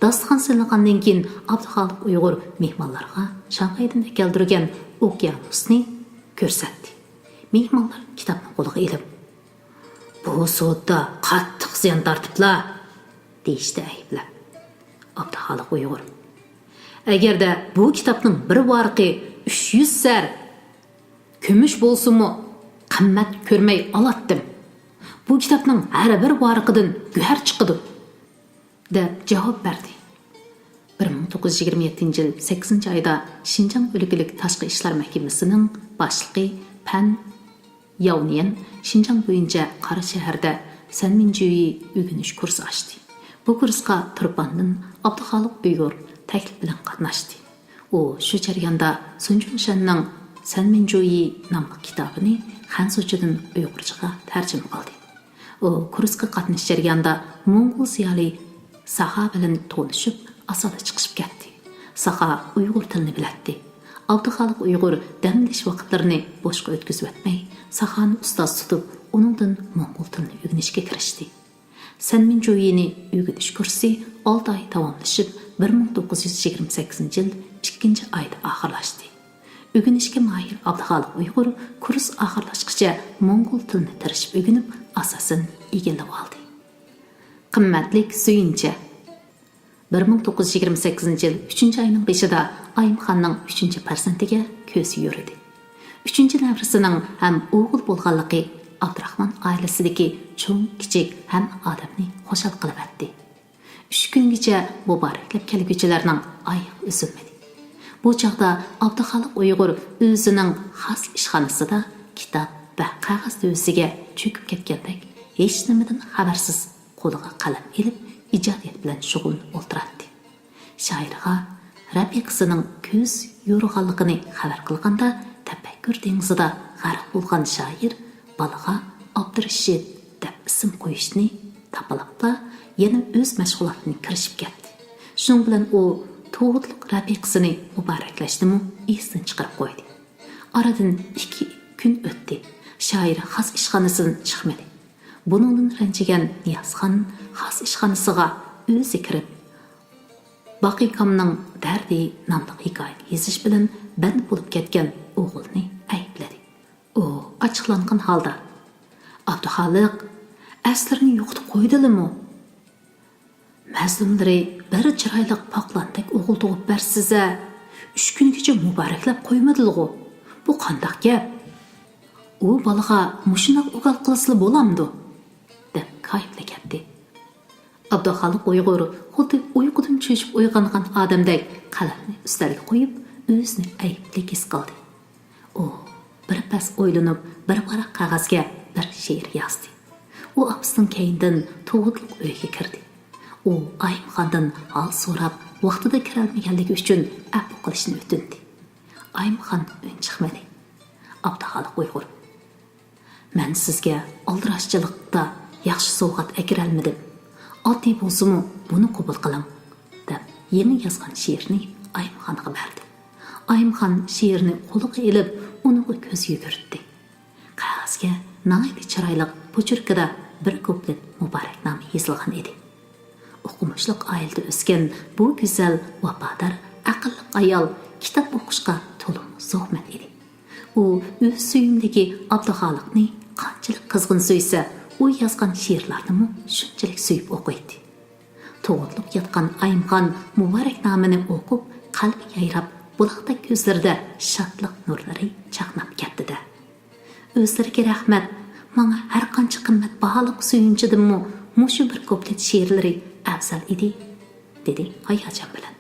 داستىخان سېلىنغاندىن كېيىن، ئابدۇخالىق ئۇيغۇر مېھمانلارغا شاڭخەيدىن ئەكەلدۈرگەن «ئوكيانۇسنى» كۆرسەتتى. مېھمانلار كىتابنى قولىغا ئېلىپ، «بۇ سودا قاتتىق زىيان تارتىپلا» دېيىشتى ئەيىبلەپ. ئابدۇخالىق ئۇيغۇر، «ئەگەردە بۇ كىتابنىڭ بىر ۋارىقى ئۈچ يۈز سەر كۈمۈش بولسىمۇ، قىممەت كۆرمەي ئالاتتىم. بۇ كىتابنىڭ ھەر بىر ۋارىقىدىن گۆھەر چىقىدۇ» دەپ جاۋاب بەردى. بىر مىڭ توققۇز يۈز يىگىرمە يەتتىنچى يىل سەككىزىنچى ئايدا شىنجاڭ ئۆلكىلىك تاشقى ئىشلار مەھكىمىسىنىڭ باشلىقى پەن ياۋنيەن شىنجاڭ بويىچە قاراشەھەردە سەنمىنجۈيى ئۆگىنىش كۇرسى ئاچتى. بۇ كۇرسقا تۇرپاندىن ئابدۇخالىق ئۇيغۇر تەكلىپ بىلەن قاتناشتى. ئۇ شۇ جەرياندا سۇن جۇڭشەننىڭ سەنمىنجۈيى ناملىق كىتابىنى خەنزۇچىدىن ئۇيغۇرچىغا تەرجىمە قىلدى. ئۇ كۇرسقا قاتنىشىش جەريانىدا موڭغۇل زىيالىي ساخا بىلەن تونۇشۇپ، ئاسانلا چىقىشىپ كەتتى. ساخا ئۇيغۇر تىلىنى بىلەتتى. ئابدۇخالىق ئۇيغۇر دەم ئېلىش ۋاقىتلىرىنى بوشقا ئۆتكۈزۈۋەتمەي، ساخانى ئۇستاز تۇتۇپ، ئۇنىڭدىن موڭغۇل تىلىنى ئۆگىنىشكە كىرىشتى. سەنمىنجۇيىنى ئۆگىنىش كۇرسى ئالتە ئاي داۋاملىشىپ، بىر مىڭ توققۇز يۈز يىگىرمە سەككىزىنچى يىل ئىككىنچى ئايدا ئاخىرلاشتى. ئۆگىنىشكە ماھىر ئابدۇخالىق ئۇيغۇر كۇرس ئاخىرلاشقىچە موڭغۇل تىلىنى تىرىشىپ ئۆگىنىپ، ئاساسەن ئىگىلىۋالدى. قىممەتلىك سۆيۈنچە. بىر مىڭ توققۇز يۈز يىگىرمە سەككىزىنچى يىل ئۈچىنچى ئاينىڭ بېشىدا ئايىمخاننىڭ ئۈچىنچى پەرزەنتىگە كۆزى يورۇدى. ئۈچىنچى نەۋرىسىنىڭ ھەم ئوغۇل بولغانلىقى ئابدۇراخمان ئائىلىسىدىكى چوڭ، كىچىك ھەممە ئادەمنى خۇشال قىلىۋەتتى. ئۈچ كۈنگىچە مۇبارەكلەپ كەلگۈچىلەرنىڭ ئايىغى ئۈزۈلمىدى. بۇ چاغدا ئابدۇخالىق ئۇيغۇر ئۆزىنىڭ خاس ئىشخانىسىدا كىتاب ۋە قەغەز دۆۋىسىگە چۆكۈپ كەتكەندەك، ھېچنېمىدىن خەۋەرسىز قولىغا قەلەم ئېلىپ، ئىجادىيەت بىلەن شۇغۇللىنىپ ئولتۇراتتى. شائىرغا رەپىقىسىنىڭ كۆز يورۇغانلىقىنى خەۋەر قىلغاندا، تەپەككۇر دېڭىزىدا غەرق بولغان شائىر بالىغا ئابدۇرېشىت دەپ ئىسىم قويۇشنى تاپىلاپلا، يەنە ئۆز مەشغۇلاتىنى كىرىشىپ كەتتى. شۇنىڭ بىلەن ئۇ تۇغۇتلۇق رەپىقىسىنى مۇبارەكلەشنىمۇ ئېسىدىن چىقىرىپ قويدى. ئارىدىن ئىككى كۈن ئۆتتى. شائىر خاس ئىشخانىسىدىن چىقمىدى. بۇنىڭدىن رەنجىگەن نىيازخان خاس ئىشخانىسىغا ئۆزى كىرىپ، باقىكامنىڭ دەردى ناملىق ھېكايىنى يېزىش بىلەن بەندە بولۇپ كەتكەن ئوغلىنى ئەيىبلىدى. ئۇ ئاچچىقلانغان ھالدا، ئابدۇخالىق، ئەسلىرىنى يوقىتىپ قويدىلىمۇ؟ مەزلۇملىرى بىر چىرايلىق پاقلاندەك ئوغۇل تۇغۇپ بەرسىزە، ئۈچ كۈنگىچە مۇبارەكلەپ قويمىدىلىغۇ؟ بۇ قانداق گەپ؟ ئۇ بالىغا مۇشۇنداق ئوكال قىلسىلا بولامدۇ؟ دەپ كايىپلا كەتتى. ئابدۇخالىق ئۇيغۇر خۇددى ئۇيقۇدىن چۆچۈپ ئويغانغان ئادەمدەك قەلەمنى ئۈستەلگە قويۇپ، ئۆزىنى ئەيىبلىك ھېس قىلدى. ئۇ بىر پەس ئويلىنىپ، بىر ۋاراق قەغەزگە بىر شېئىر يازدى. ئۇ ئاپىسىنىڭ كەينىدىن تۇغۇتلۇق ئۆيگە كىردى. ئۇ ئايىمخاندىن ھال سوراپ، ۋاقتىدا كىرەلمىگەنلىكى ئۈچۈن ئەپۇ قىلىشنى ئۆتۈندى. ئايىمخان ئۈن چىقمىدى. ئابدۇخالىق ئۇيغۇر، مەن سىزگە ئالدىراشچىلىقتا ياخشى سوۋغات ئەكىرەلمىدىم. ئاددىي بولسىمۇ، بۇنى قوبۇل قىلىڭ، دەپ يېڭى يازغان شېئىرنى ئايىمخانغا بەردى. ئايىمخان شېئىرنى قولىغا ئېلىپ، ئۇنىڭغا كۆز يۈگۈرتتى. قەغەزگە ناھايىتى چىرايلىق پوچېركىدا بىر كۇپلېت مۇبارەكنامە يېزىلغان ئىدى. ئوقۇمۇشلۇق ئائىلىدە ئۆسكەن بۇ گۈزەل، ۋاپادار، ئەقىللىق ئايال كىتاب ئوقۇشقا تولىمۇ زوقمەن ئىدى. ئۇ ئۆز سۆيۈملۈكى ئابدۇخالىقنى قانچىلىك قىزغىن سۆيسە، ئۇ يازغان شېئىرلارنىمۇ شۇنچىلىك سۆيۈپ ئوقۇيتتى. تۇغۇتلۇق ياتقان ئايىمخان مۇبارەكنامىنى ئوقۇپ، قەلبى يايراپ، بۇلاقتەك كۆزلىرىدە شادلىق نۇرلىرى چاقناپ كەتتى-دە، ئۆزلىرىگە رەھمەت، ماڭا ھەرقانچە قىممەت باھالىق سۆيۈنچىدىنمۇ مۇشۇ بىر كۇپلېت شېئىرلىرى ئەۋزەل ئىدى، دېدى ھاياجان بىلەن.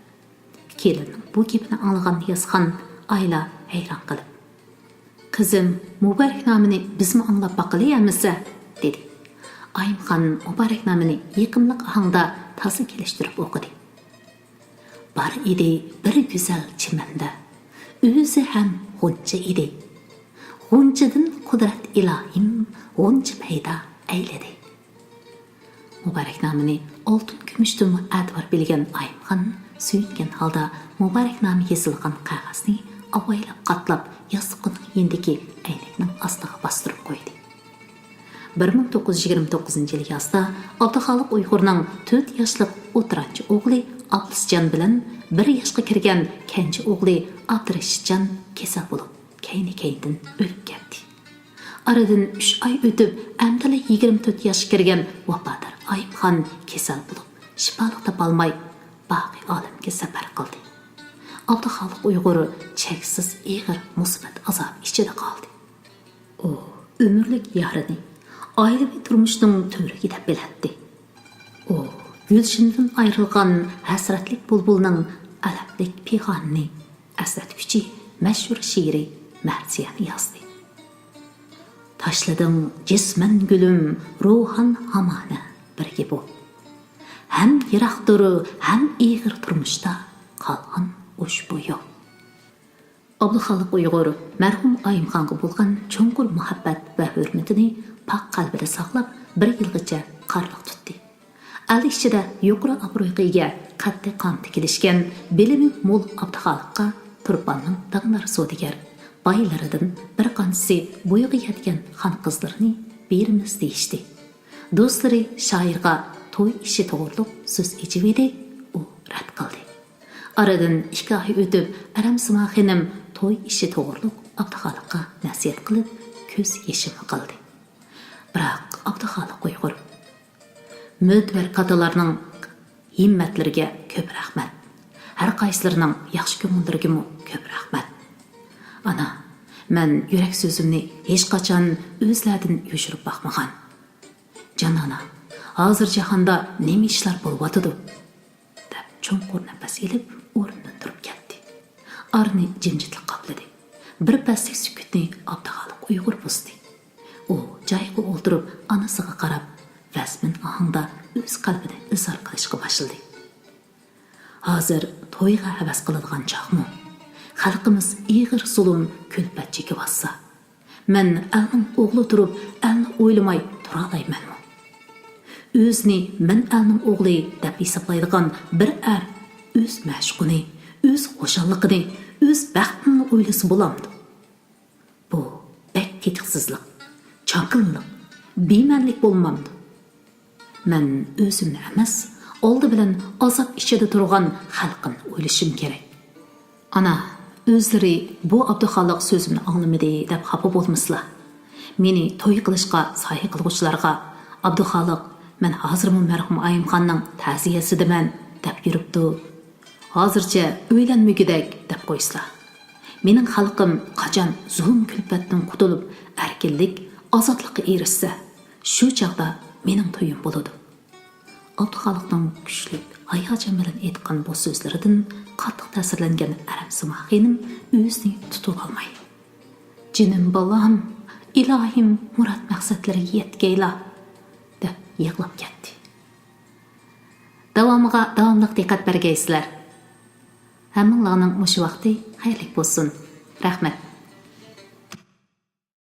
كېلىننىڭ بۇ گېپىنى ئاڭلىغان نىيازخان ئايلا ھەيران قېلىپ، قىزىم، مۇبارەكنامىنى بىزمۇ ئاڭلاپ باقىلى ئەمىسە، دېدى. ئايىمخان مۇبارەكنامىنى يېقىملىق ئاھاڭدا تازا كېلىشتۈرۈپ ئوقۇدى. بار ئىدى بىر گۈزەل چىمەندە، ئۆزى ھەم غۇنچە ئىدى. غۇنچىدىن قۇدرەت ئىلاھىم غۇنچە پەيدا ئەيلىدى. مۇبارەكنامىنى ئالتۇن كۈمۈشتىنمۇ ئەتىۋار بىلگەن ئايىمخان سۆيۈنگەن ھالدا مۇبارەكنامە يېزىلغان قەغەزنى ئاۋايلاپ قاتلاپ، ياستۇقىنىڭ يېنىدىكى ئەينەكنىڭ ئاستىغا باستۇرۇپ قويدى. بىر مىڭ توققۇز يۈز يىگىرمە توققۇزىنچى يىلى يازدا ئابدۇخالىق ئۇيغۇرنىڭ تۆت ياشلىق ئوتتۇرانچە ئوغلى ئابلىسجان بىلەن بىر ياشقا كىرگەن كەنجى ئوغلى ئابدۇرېشىتجان كېسەل بولۇپ، كەينى-كەينىدىن ئۆلۈپ كەتتى. ئارىدىن ئۈچ ئاي ئۆتۈپ، ئەمدىلا يىگىرمە تۆت ياشقا كىرگەن ۋاپادار ئايىمخان كېسەل بولۇپ، شىپالىق تاپالماي، باقىي ئالەمگە سەپەر قىلدى. ئابدۇخالىق ئۇيغۇر چەكسىز ئېغىر مۇسىبەت ئازابى ئىچىدە قالدى. ئۇ ئۆمۈرلۈك يارىنى ئائىلىۋى تۇرمۇشنىڭ تۈۋرۈكى دەپ بىلەتتى. ئۇ گۈلشىنىدىن ئايرىلغان ھەسرەتلىك بۇلبۇلنىڭ ئەلەملىك پىغانىنى ئەسلەتكۈچى مەشھۇر شېئىرى مەرسىيەنى يازدى. تاشلىدىڭ جىسمەن گۈلۈم، روھان ھامانە بىرگە بۇ. ھەم يىراقتۇر، ھەم ئېغىر تۇرمۇشتا قالغان ئۇشبۇ يول. ئابدۇخالىق ئۇيغۇر مەرھۇم ئايىمخانغا بولغان چوڭقۇر مۇھەببەت ۋە ھۆرمىتىنى پاك قەلبىدە ساقلاپ، بىر يىلغىچە قارلىق تۇتتى. ئەل ئىچىدە يۇقىرى ئابرۇيغا ئىگە، قەددى قامىتى كېلىشكەن، بىلىمى مول ئابدۇخالىققا تۇرپاننىڭ داڭدار سودىگەر بايلىرىدىن بىر قانچىسى بويىغا يەتكەن خان قىزلىرىنى بېرىمىز دېيىشتى. دوستلىرى شائىرغا توي ئىشى توغرۇلۇق سۆز ئېچىۋىدى، ئۇ رەت قىلدى. ئارىدىن ئىككى ئاي ئۆتۈپ، ئەرەمسىما خېنىم توي ئىشى توغرۇلۇق ئابدۇخالىققا نەسىھەت قىلىپ، كۆز يېشىمۇ قىلدى. بىراق ئابدۇخالىق ئۇيغۇر. مۆتىبەر كاتالارنىڭ ھىممەتلىرىگە كۆپ رەھمەت. ھەر قايسىلىرىنىڭ ياخشى كۆڭۈللىرىگىمۇ كۆپ رەھمەت. ئانا، مەن يۈرەك سۆزۈمنى ھېچقاچان ئۆزلەردىن يوشۇرۇپ باقمىغان. جانانا، ھازىر جاھاندا نېمە ئىشلار بولۇۋاتىدۇ؟ دەپ چوڭقۇر نەپەس ئېلىپ، ئورنىدىن تۇرۇپ كەتتى. ئارىنى جىمجىتلىق قاپلىدى. بىر پەسلىك سۈكۈتنى ئابدۇخالىق ئۇيغۇر بۇزدى. ئۇ جايىغا ئولتۇرۇپ، ئانىسىغا قاراپ، ۋەزمىن ئاھاڭدا ئۆز قەلبىنى ئىزھار قىلىشقا باشلىدى. ھازىر تويغا ھەۋەس قىلىدىغان چاغمۇ؟ خەلقىمىز ئېغىر زۇلۇم، كۈلپەت چېكىۋاتسا، مەن ئەلنىڭ ئوغلى تۇرۇپ، ئەلنى ئويلىماي تۇرالايمەنمۇ؟ ئۆزىنى مەن ئەلنىڭ ئوغلى دەپ ھېسابلايدىغان بىر ئەر ئۆز مەشۇقىنى، ئۆز خۇشاللىقىنى، ئۆز بەختىنىلا ئويلىسا بولامدۇ؟ بۇ بەك تېتىقسىزلىق، چاكىنىلىق، بىمەنىلىك بولمامدۇ؟ مەن ئۆزۈمنى ئەمەس، ئالدى بىلەن ئازاب ئىچىدە تۇرغان خەلقىمنى ئويلىشىم كېرەك. ئانا، ئۆزلىرى بۇ ئابدۇخالىق سۆزۈمنى ئاڭلىمىدى دەپ خاپا بولمىسىلا. مېنى توي قىلىشقا سايە قىلغۇچىلارغا ئابدۇخالىق، مەن ھازىرمۇ مەرھۇم ئايىمخاننىڭ تەزىيەسىدىمەن دەپ يۈرۈپتۇ. ھازىرچە ئۆيلەنمىگۈدەك دەپ قويسىلا. مېنىڭ خەلقىم قاچان زۇلۇم كۈلپەتتىن قۇتۇلۇپ، ئەركىنلىك، ئازادلىققا ئېرىشسە، شۇ چاغدا مېنىڭ تويۇم بولىدۇ. ئابدۇخالىقنىڭ كۈچلۈك، ھاياجان بىلەن ئېيتقان بۇ سۆزلىرىدىن قاتتىق تەسىرلەنگەن ئەرەمسىما خېنىم ئۆزىنى تۇتۇۋالماي، «جېنىم بالام، ئىلاھىم مۇراد مەقسەتلىرىگە يەتكەيلا» دەپ يىغلاپ كەتتى. داۋامىغا داۋاملىق دىققەت بەرگەيسىلەر. ھەممىڭلارنىڭ مۇشۇ ۋاقتى خەيرلىك بولسۇن. رەھمەت.